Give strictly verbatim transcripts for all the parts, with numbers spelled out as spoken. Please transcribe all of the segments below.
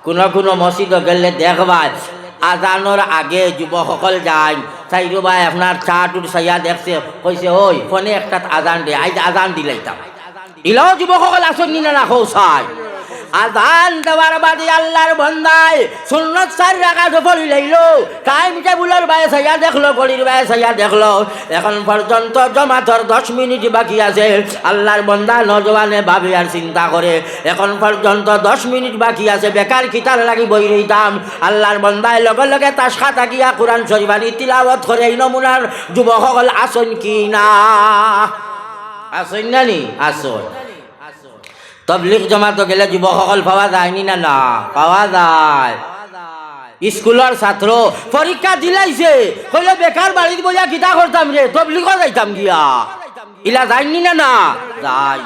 কুনু কুনু মসজিদো গেলে দেখবায়, আজানর আগে যুবক অকল যাইন, চাইরোবায় আপনার চার্ট উট চাইয়া দেখছে, কইছে, "ওই, ফোনে একটাত আজান দে, আইজ আজান দিলাইতাম।" ইলাও যুবক অকল আছইন নি না, না, কও চাই। আজান দেওয়ার বাদে আল্লার বন্দায় সুন্নত চাইর রাকাত পড়িলাইলো, টাইম টেবুলর বায় চাইয়া দেখলো, ঘড়ির বায় চাইয়া দেখলো, এখন পর্যন্ত জমাতর দশ মিনিট বাকি আছে। আল্লার বন্দা নওজোয়ানে ভাবে আর চিন্তা করে, এখন পর্যন্ত দশ মিনিট বাকি আছে, বেকার কিতার লাগি বই রইতাম। আল্লার বন্দায় লগে লগে তাসখা থাকিয়া কুরআন শরিফ আনি তিলাওয়াত করে। এই নমুনার যুবক অকল আছইন কি না? আছইন না নি? আছইন। তবলিগ জমাতো গেলে যুবক অকল পাওয়া যায় নি না? না, পাওয়া যায়। স্কুলর ছাত্র পরীক্ষা দিলাইছে, কইলো, "বেকার বাড়িত বইয়া কিতা করতাম রে, তবলিগো যাইতাম গিয়া।" ইলা যাইন নি না? না, যাইন।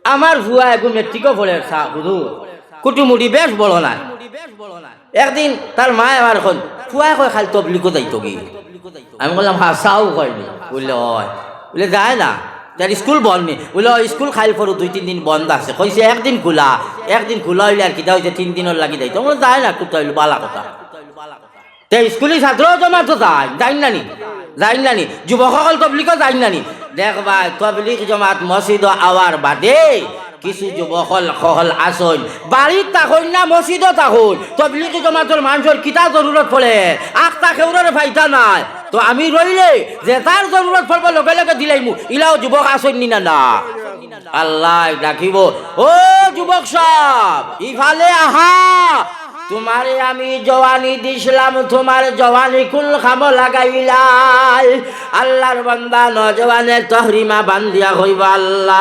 আমার ফুয়া এগু মেট্রিকো পড়ের, সা-, হুজুর, কুটুমুটি বেশ বড় নায়। একদিন তার মায় আমার কইন, "ফুয়ায় কয় খালি তবলিগো যাইতো গি।" আমি কইলাম, "হাছাউ কয় নি?" বুলে, "অয়।" বুলে, "যায় না?" তার স্কুল বন্ধ নি? বুলে, "অয়, স্কুল খাইল পরু দুই তিন দিন বন্ধ আছে।" কইছে, "একদিন খুলা, একদিন খুলা অইলে আর কিতা অইছে, তিন দিনর লাগি যাইতো।" আমি কইলাম, "যায় না, কুতা অইলো, বালা কথা।" তে স্কুলি ছাত্র জমাতো যাইন, যাইন না নি? যাইন না নি? যুবক অকল তবলিগো যাইন না নি? দেখবায়, তবলিগ জমাত মসজিদো আওয়ার বাদে কিছু যুবক অকল আছইন, বাড়িত থাকইন না, মসজিদো থাকইন। তবলিগি জমাতর মানষর কিতা জরুরত পড়ে, আখতা কেউররে পাইতা নায়। তো আমি রইলে যেতার জরুরত পড়বো, লগে লগে দিলাইমু। ইলাও যুবক আছইন নি না? না। আল্লায় ডাকিবো, "ও যুবক সাব, ইফালে আহা।" তুমারে আমি জওয়ানি দিছলাম, তুমার জওয়ানি কুন কামো লাগাইলায়? আল্লার বান্দা নওজোয়ানে তহরিমা বান্দিয়া কইবো, "আল্লা,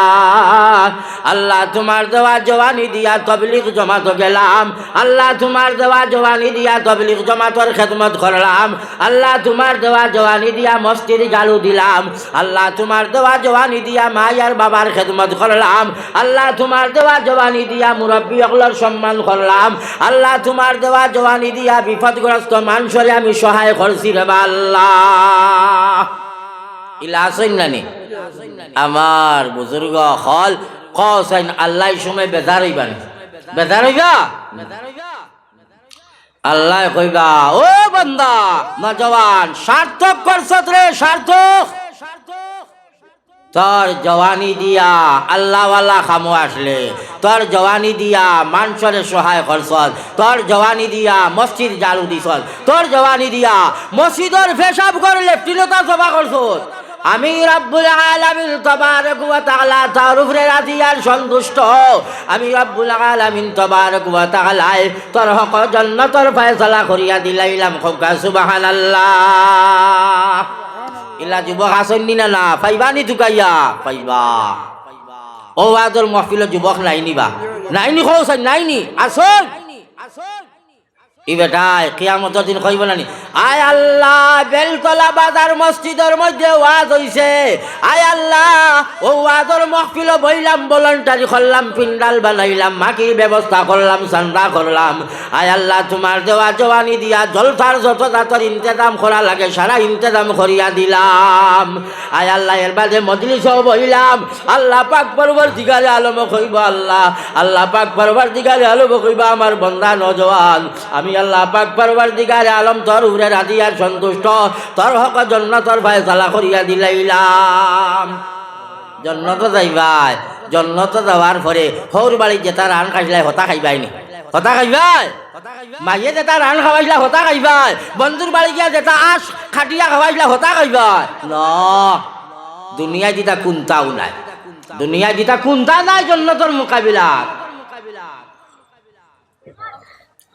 আল্লা, তুমার দেওয়া জওয়ানি দিয়া তবলিগ জমাতো গেলাম, আল্লা, তুমার দেওয়া জওয়ানি দিয়া তবলিগ জমাতর খেদমত করলাম, আল্লা, তুমার দেওয়া জওয়ানি দিয়া মসজিদ ঝাড়ু দিলাম।" আল্লা, তুমার দেওয়া জওয়ানি দিয়া মাই আর বাবার খেদমত করলাম। আল্লা, তুমার দেওয়া জওয়ানি দিয়া মুরব্বি অকলর সম্মান করলাম। আল্লা, তুমার দেওয়া জওয়ানি দিয়া বিপদগ্রস্ত মানষরে আমি সহায় করছি রে বা আল্লা। ইলা আছইন না নি? আমার বুজুর্গ অকল, কও চাইন, আল্লায় ই সময় বেজার অইবা নি? বেজার অইবা? আল্লায় কইবা, "ও বান্দা, নওজোয়ান, সার্থক করছত রে, সার্থক। তোর জওয়ানি দিয়া আল্লাওয়ালা কামো আসলে, তোর জওয়ানি দিয়া মানষরে সহায় করছত, তোর জওয়ানি দিয়া মসজিদ ঝাড়ু দিছত, তোর জওয়ানি দিয়া মসজিদর পেশাব ঘর লেট্রিনতা সাফা করছত।" আমি রব্বুল আলামিন তাবারক ওয়া তাআলা তোর উপরে রাজি আর সন্তুষ্ট। আমি রব্বুল আলামিন তাবারক ওয়া তাআলায় তোর হকো জন্নতর ফয়সালা করিয়া দিলাইলাম। কউক্কা সুবহানাল্লাহ। ইলা যুবক আছইন নি না? না, পাইবা নি তুকাইয়া? পাইবা। অউ ওয়াজর মহফিলো যুবক নাই নি বা? নাই নি, কও চাইন, নাই নি? আছইন। ই বেটায় কিয়ামতর দিন কইবো না নি, "আয় আল্লা, বেলতলা বাজার মসজিদর মধ্যে ওয়াজ অইছে। আয় আল্লা, অউ ওয়াজর মহফিলো বইলাম, voluntary করলাম, পিন্ডাল বানাইলাম, মাকির ব্যবস্থা করলাম, চান্দা করলাম। আয় আল্লা, তুমার দেওয়া জওয়ানি দিয়া জলসার যত জাতর ইন্তেজাম করা লাগে, সারা ইন্তেজাম করিয়া দিলাম। আয় আল্লা, এর বাদে মজলিসো বইলাম।" আল্লা পাক পরওয়ারদিগারে আলমো কইবো, আল্লা, আল্লা পাক পরওয়ারদিগারে আলমো কইবো, "আমার বন্দা নওজোয়ান, আমি আল্লা পাক পরওয়ারদিগারে আলম তোর উপরে রাজি আর সন্তুষ্ট, তোর হকো জন্নতর ফয়সালা করিয়া দিলাইলাম।" জন্নতো যাইবায়, জন্নতো যাওয়ার পরে হউর বাড়িত যেতা রান খাইছলায়, হতা খাইবায় নি? হতা খাইবায়? মাইয়ে যেতা রান খাওয়াইছলা, হতা খাইবায়? বন্ধুর বাড়ি গিয়া যেতা আশ খাটিয়া খাওয়াইছলা, হতা খাইবায়? না, দুনিয়াত ইতা কুন্তাউ নাই। দুনিয়াত ইতা কুন্তা নাই জন্নতর মুকাবিলাত।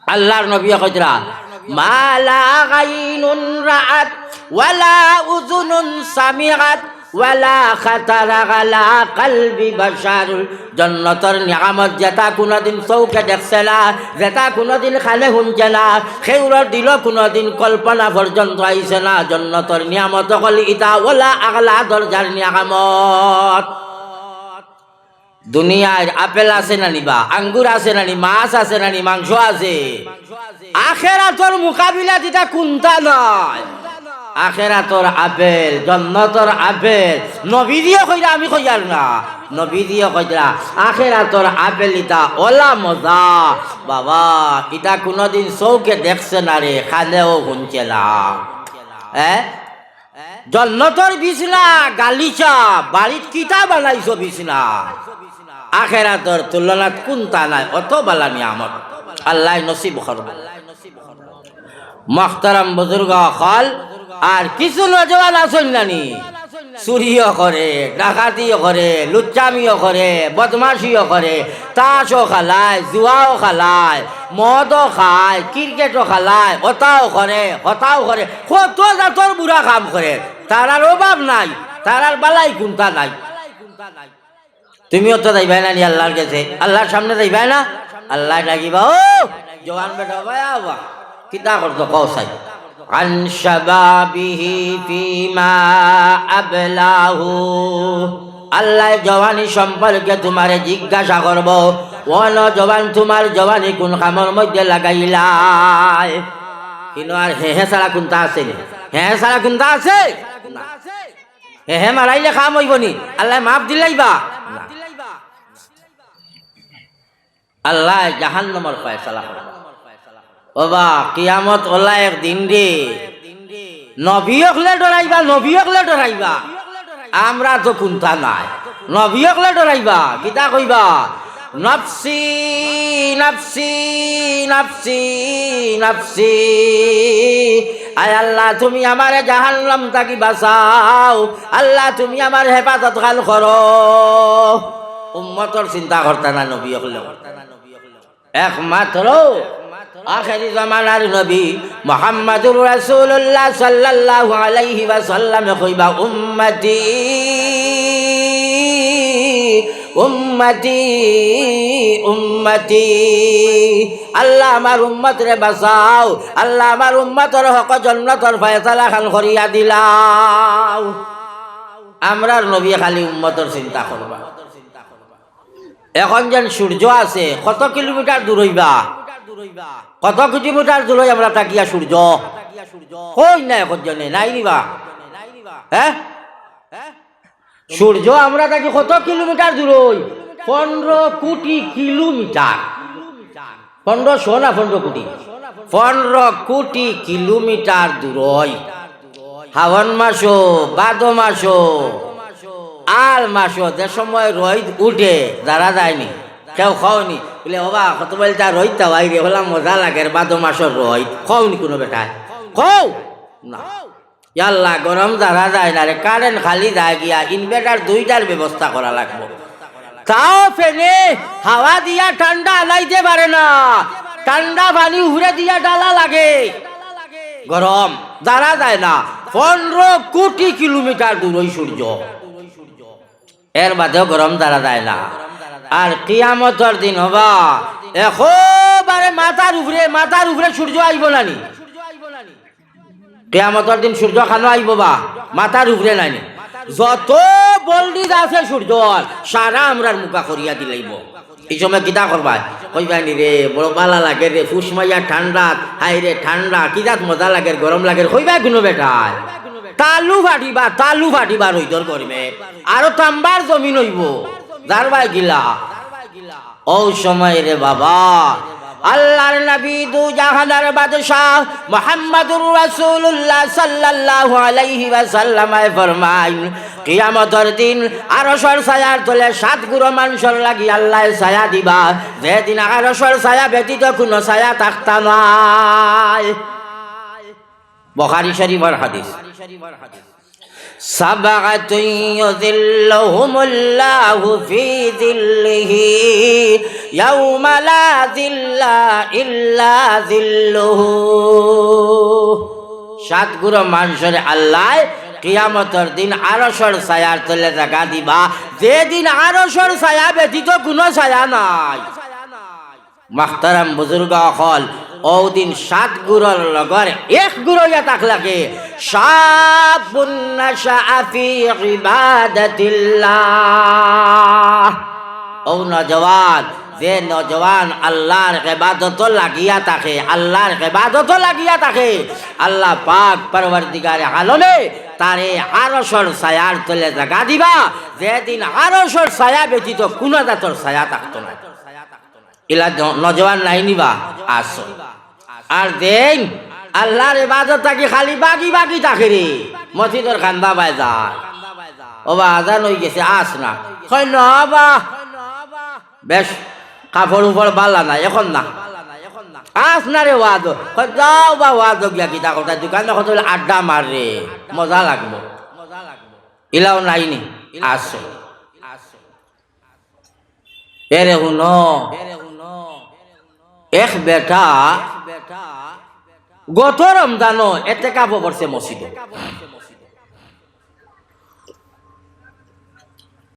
আল্লার নবীয়ে কইতরা, "মা লা আইনুন রাআত ওয়া লা উযুনুন সামিআত ওয়া লা খাতারা আলা কলবি বাশার।" জন্নতর নিয়ামত যেতা কুনুদিন চউখে দেখছে না, যেতা কুনুদিন কানে হুনছে না, কেউরর দিলো কুনুদিন কল্পনা পর্যন্ত আইছে না, জন্নতর নিয়ামত অকল ইতা অলা আগলা দরজার নিয়ামত। দুনিয়ার আপেল আছে না নি বা, আঙ্গুর আছে না নি, মাছ আছে না নি, মাংস আছে। আখেরাতর মুকাবিলাত ইতা কুন্তা নাই। আখেরাতর আপেল, জন্নতর আপেল, নবীজিয়ে কইরা, আমি কইয়ার না, নবীজিয়ে কইরা, আখেরাতর আপেল ইতা অলা মজা। বাবা, ইতা কুনুদিন চউখে দেখছে না রে, কানেও হুনছে না। হ্যাঁ? জন্নতর বিছনা, গালিচা, বাড়িত কিতা বানাইছো বিছনা? আখেরাতর তুলনাত কুন্তা নাই, অত বালা নিয়ামত। আল্লায় নসিব করবা। মুহতারাম বুজুর্গ অকল, আর কিছু নওজোয়ান আছইন নানি, চুরিও করে, ডাকাতিও করে, লুচ্চামিও করে, বদমাশিও করে, তাসও খেলায়, জুয়াও খেলায়, মদও খায়, ক্রিকেটও খেলায়, অতাও করে, হতাও করে, কত জাতর বুরা কাম করে। তারার অভাব নাই, তারার বালাই কুন্তা নাই। তুমিও তো যাইবায় না নি আল্লার গেছে, আল্লার সামনে যাইবায় না? আল্লায় ডাকিবা, "ও জওয়ান বেটা, বায়া বা, কিতা করছো কও চাই?" আন শাবাবিহি ফিমা আবলাহু। আল্লায় জওয়ানি সম্পর্কে তুমারে জিজ্ঞাসা করবো, "ও নওজোয়ান, তুমার জওয়ানি কুন কামর মধ্যে লাগাইলায়?" কিনো আর হে হে ছাড়া কুন্তা আছে নি? হে হে ছাড়া কুন্তা আছে? না। হে হে মারাইলে কাম অইবো নি? আল্লায় মাফ দিলাইবা? না। আল্লায় জাহান্নামর ফয়সালা করবা। ও বা, কিয়ামত অলা এক দিন রে, নবী অকলে ডরাইবা, নবী অকলে ডরাইবা। আমরা তো কুন্তা নাই। নবী অকলে ডরাইবা, কিতা কইবা? "নফসি, নফসি, নফসি, নফসি। আয় আল্লাহ, তুমি আমারে জাহান্নাম থাকি বাঁচাও। আল্লাহ, তুমি আমার হেফাজত খান করো।" উম্মতর চিন্তা করতা না নবী অকলে। একমাত্র আখেরি জমানার নবী মুহাম্মাদুর রাসূলুল্লাহ সাল্লাল্লাহু আলাইহি ওয়াসাল্লামে কইবা, "উম্মতি, উম্মতি, উম্মতি। আল্লাহ, আমার উম্মতরে বাঁচাও। আল্লাহ, আমার উম্মতর হক জন্নতর ফয়সালা খান করিয়া দিলাও।" আমরার নবী খালি উম্মতর চিন্তা করবা। এখন যেন সূর্য আছে, কত কিলোমিটার দূর অইবা? কত কিলোমিটার দূর অই আমরা থাকিয়া সূর্য? কই না এখন জনে, নাই নি বা? হ্যাঁ? সূর্য আমরা থাকি কত কিলোমিটার দূর অই? পনরো কোটি কিলোমিটার। পনরোশো না পনরো কোটি? পনরো কোটি কিলোমিটার দূর অই। হাওন মাসো, ভাদো মাসো, আল মাসো যে সময় রইদ উঠে, যারা যায়নি, কেউ কওনি। বলে, "ও বা, কত বলতা রইদ তা ভাই রে, হলা মজা লাগের ভাদো মাসর রইদ।" কওনি কুনু বেটায়? কও না। ইয়াল্লা, গরম যারা যায় না রে, কারেন্ট খালি যায় গিয়া, ইনভার্টার দুইটার ব্যবস্থা করা লাগবো। তাও ফ্যানে হাওয়া দিয়া ঠান্ডা আনাইতে পারে না, ঠান্ডা পানি উপরে দিয়া ঢালা লাগে। গরম যারা যায় না, পনরো কোটি কিলোমিটার দূর অই সূর্য, এর বাদেও গরম যারা যায় না। আর কিয়ামতর দিন ও বা, একেবারে মাথার উপরে, মাথার উপরে সূর্য আইবো না নি? কিয়ামতর দিন সূর্য কানো আইবো বা? মাথার উপরে নায় নি? যত ভোল্টেজ আছে সূর্যর, সারা আমরার মুখা করিয়া দিলাইবো। ই সময় কিতা করবায়? কইবায় নি রে, বড় বালা লাগের রে, ফুস মাইয়া ঠান্ডাত, হায় রে ঠান্ডা, কি জাত মজা লাগের, গরম লাগের, কইবায় কুনু বেটায়? তালু ফাটিবা, তালু ফাটিবা রইদর গরমে, আরো তাম্বার জমিন অইবো, যারবায় গিলা। অউ সময় রে বাবা, আল্লার নবী দু জাহানর বাদশা মুহাম্মাদুর রাসূলুল্লাহ সাল্লাল্লাহু আলাইহি ওয়াসাল্লামে ফরমাইন, কিয়ামতর দিন আরশর ছায়ার তলে সাত গুরু মানষর লাগি আল্লায় ছায়া দিবা, যেদিন আরশর ছায়া ব্যতীত কুনু ছায়া থাকতা নায়। বুখারী শরীফর হাদিস। سبعة يظلهم الله في ظله يوم لا ظل إلا ظله। সাত গুরু মানষরে আল্লায় কিয়ামতর দিন আরশর ছায়ার তলে জাগা দিবা, যেদিন আরশর ছায়া ব্যতীত কুনু ছায়া নাই। মুহতারাম বুজুর্গ অকল, অউ দিন সাত গুরুর লগর এক গুরু অইয়া থাকলাকে, شاب نشأ في عبادة الله। অউ নওজোয়ান, যে নওজোয়ান আল্লার ইবাদতো লাগিয়া থাকে, আল্লার ইবাদতো লাগিয়া থাকে, আল্লা পাক পরওয়ারদিগারে আলমে তারে আরশর ছায়ার তলে জাগা দিবা, যেদিন আরশর ছায়া ব্যতীত কুনু জাতর ছায়া থাকতো নায়। ইলা ন-, নওজোয়ান নাইনি বা? আছইন। আর যেইন আল্লার ইবাদত থাকি খালি বাগি বাগি থাকে রে, মসজিদর কান্দা বায় যায়। ও বা, আজান অইগেছে, আছ না। কয়, "না বা।" বেশ, কাপড় উপর বালা না, অখন না। আছ না রে ওয়াজ। কয়, "যাও বা ওয়াজ গিয়া কিতা করতায়, দোকানো কত আড্ডা মার রে, মজা লাগবো।" ইলাও নাইনি? আছইন। এরে হুনো, এক বেটা গত রমজানো এতেকাফো পড়ছে মসজিদো।